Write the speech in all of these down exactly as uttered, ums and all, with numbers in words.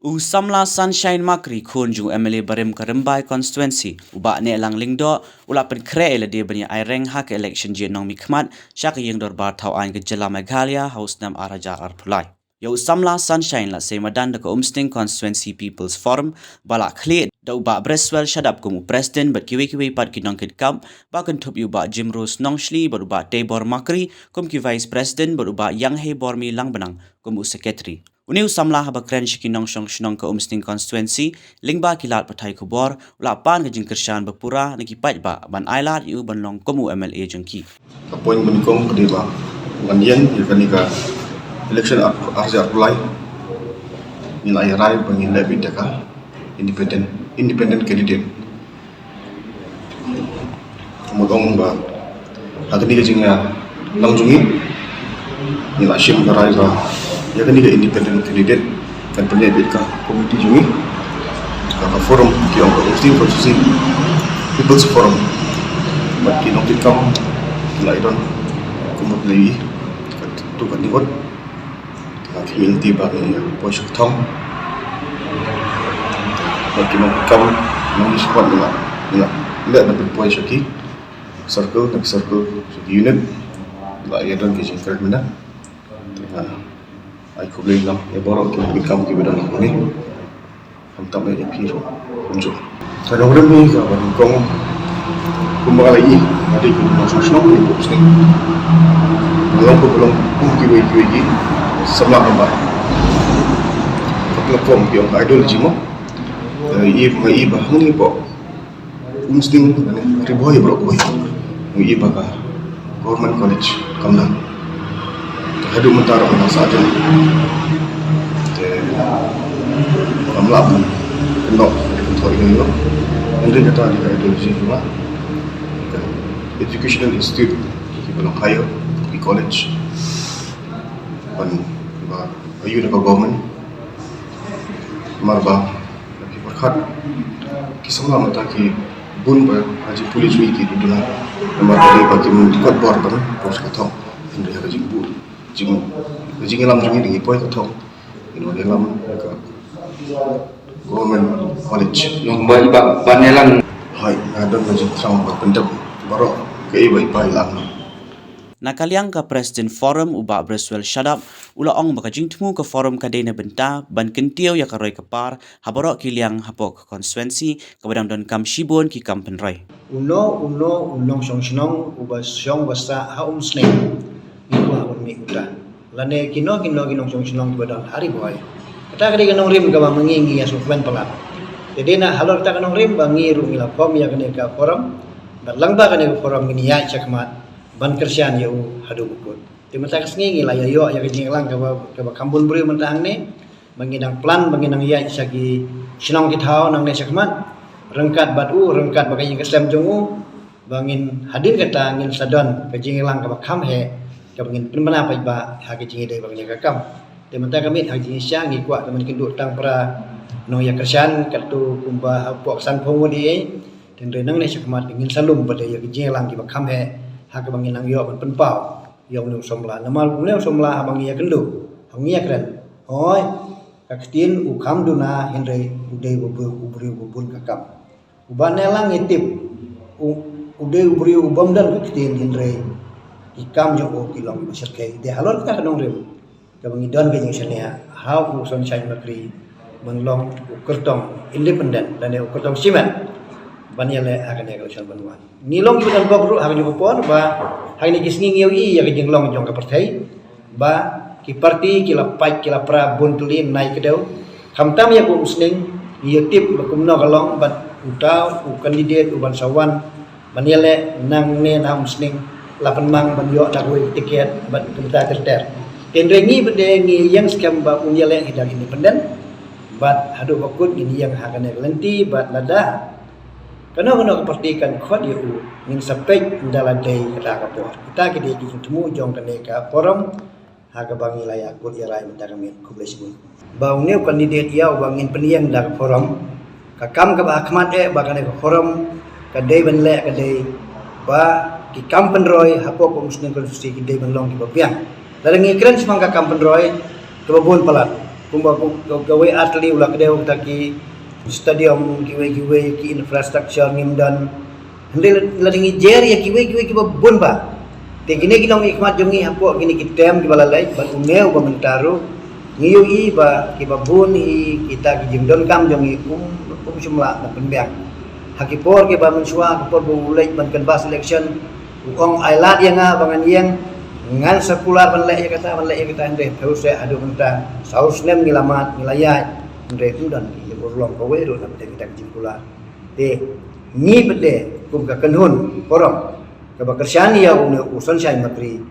U samla Sunshine Makri, khun jong u M L A barim ka Rymbai constituency, u Bah Nehlang Lyngdoh, u la pynkhreh ïa lade ban ïa aireng ha ka election jong nongmihkhmat sha ka ïing dorbar thaw aiñ ka jylla Meghalaya ha u snem ar hajar arphew lai. Ïa u samla Sunshine la sei madan da ka Umsning Constituency People's Forum, ba la khlieh da u Bah Breswell Shadap kum u president bad kiwei kiwei pat ki nongkitkam, ba kynthup ïa u Bah Jimrose Nongshli bad u Bah Teibor Makri kum ki vice president bad u Bah Iangheibormi Langbenang kum u secretary. Une u samla haba kren sha ki nongshong shnong ka Umsning constituency, lyngba ki lad pathai khubor, u la pan ka jingkyrshan ba pura na ki paidbah ban ailad ïa u ban long kum u M L A jong ki. Ka point ba nyngkong ka dei ba ngan ïeng ïa kane ka election ar, ar hajar arphew lai. Ngi la ïa rai ba ngin leh beit da ka independent, independent candidate. Mut ong ba ha kane ka jingïalang jong ngi, ngi la shim ka rai ba ïa kane ka independent candidate kan pynïaid beit ka committee jong ngi, ka, ka forum, ki ong ka Umsning Constituency People's Forum. Bad ki nongkitkam ki la ïadon kumut lei ka tu ka ningot. Nga ki lynti ba ngi poi sha ka thong. Ba ki nongkitkam nongmihkhmat ngi la, ngi la leh ban pynpoi sha ki circle, na ki circle, sha ki unit. Ba ïa don ki jingkren mynta. Te nga ai khublei lang ïa baroh ki nongkitkam kiba don ha kane. Khamtam ïa phi ruh kumjuh. Ka nongrim hi kaba nyngkong kumba nga la ïohi, nga dei kum u nongshong shnong, kum u sning. Nga long kum, long kum kiwei kiwei ki samla, namar ka platform ki ong ka ideology mo. Nga ïohi, nga ïohi ba hangne hapoh Umsning, Ri Bhoi baroh kawei, nga ïohi ba ka Government College kam don. Te haduh mynta ruh nga sah jan. Te ngam lah ban kynnoh, ban kynnoh ïa u. Hynrei kata dei ka ideology jong nga. Ka educational institute kiba long higher, ki college, ban ba ïoh na ka government. Namar ba ki pyrkhat ki samla mynta ki bun ba ha jingpule jong ngi ki duna. Namar ba ki mut kot bor ban poi sha ka thong. Hynrei ha ka jingbun jing, ka jingïalam jong ngi dei ngi poi ka thong. Ngi wan ïalam ka government college. Nong ba, ba, ban ïalam. Hai, nga don ka jingthrang ba pyndep baroh kaei ba i pa i la ong. Na ka liang ka President Forum u Bah Breswell Shadap, u la ong ba ka jingthmu ka forum ka dei na bynta ban kyntiew ïa ka roi ka par ha baroh ki liang hapoh ka constituency kaba dang donkam shibun ki kam pynroi. Uno uno u nongshong shnong uba shong ba sah ha Umsning, ngi kwah ban mih uta. Lane kino kino ki nongshong shnong kiba don ha Ri Bhoi. Kata ka dei ka nongrim kaba ma ngi ngi ïa sngewkmen palat. Te dei na halor kata ka nongrim ba ngi ruh ngi la form ïa kane ka forum. Bad lyngba kane ka forum ngin ïaid shakhmat ban kyrshan ïa u haduh ba kut. Te mynta ka sngi ngi la ïa ïoh ïa ka jingïalang kaba, kaba kham bun briew mynta hangne. Ba ngi dang plan, ba ngi dang ïaid sha ki shnong ki thaw nangne shakhmat. Ryngkat bad u, ryngkat bad ka ïing ka sem jong u. Ba ngin hadien kata ngin sa don ka jingïalang kaba kham heh, kaba ngin pynbna paidbah ha ka jingïadei bad kane ka kam. Te mynta ka miet ha ka jingshisha ngi kwah ka ban kynduh tang para nongïakyrshan katto kumba hapoh ka sanphew ngut ei. Te hynrei nangne shakhmat ngin sa lum pat ïa ka jingïalang kiba kham heh ha kaba ngin nang ïoh ban pynpaw ïa une u samla. Namar une u samla haba ngi ïakynduh, haba ngi ïakren, hooid, ka ktien u kham duna hynrei u dei u briew, u briew uba bun ka kam. U Bah Nehlang ngi tip u, u dei u briew u bym don ka ktien hynrei ki kam jong u ki long kiba shyrkhei. Te halor kata ka nongrim kaba ngi don ka jingshaniah ha u Sunshine Makri ban long u kyrtong independent lane u kyrtong shimet ban ïaleh ha kane ka election ban wan. Ngi long kiba don bok ruh ha kane ka por ba ha kine ki sngi ngi ïohi ïa ka jinglong jong ka pyrthei ba ki party ki la pait ki la pra bun tylli nai kdew. Khamtam ïa ka Umsning ngi ïoh tip ba kumno ka long bad uta u candidate uban sa wan ban ïaleh nangne na Umsning la pynmang ban ïoh da kawei ka tiket bad kumta ter ter. Te hynrei ngi pat de ngi ïeng skhem ba un ïaleh hi da ka independent bad haduh ba kut ngin ïeng ha kane ka lynti bad lada kano kano ka party kan khot ïa u ngin sa peit ynda la dei kata ka por. Kita ki dei ki jingthmu jong kane ka forum ha kaba ngi la ïa kut ïa rai mynta ka miet. Khublei shibun. Ba une u candidate ïa uba ngin pynïeng da ka forum, ka kam kaba ha khmat eh ba kane ka forum ka dei ban leh ka dei ba ki kam pynroi hapoh ka Umsning constituency ki dei ban long kiba biang. Lada ngi kren shaphang ka kam pynroi kaba bun palat. Kumba kawei artylli u la kdew kata ki stadium, kiwei kiwei ki infrastructure ngim don. Hynrei la dang ngi jer ïa kiwei kiwei kiba bun ba. Te kine ki long i khmat jong ngi hapoh kine ki term kiba la leit bad une uba mynta ruh. Ngi ïohi ba kiba bun hi kita ki jingdonkam jong ngi kum kum shym lah ban pynbiang. Ha ki por kiba mynshuwa, ha ki por ba u leit ban canvass election, u ong ai lad ïa nga ba ngan ïeng, ngan circular ban leh ïa kata, ban leh ïa kata, hynrei pyrshah haduh mynta saw snem ngi la mad, ngi la ïaid, hynrei ym don ki urlong kawei ruh na pdeng kita ki jingkular. Te ngi pat de kum ka kynhun forum kaba kyrshan ïa une u Sonshai Makri,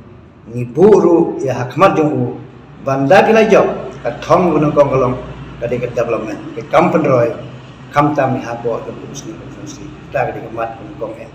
ngi buh ruh ïa ha khmat jong u ban da ki la jop ka thong ka nyngkong ka long ka dei ka development, ka kam pynroi, khamtam ïa hapoh jong u Sni Constituency. Kata ka dei ka mat ka nyngkong eh.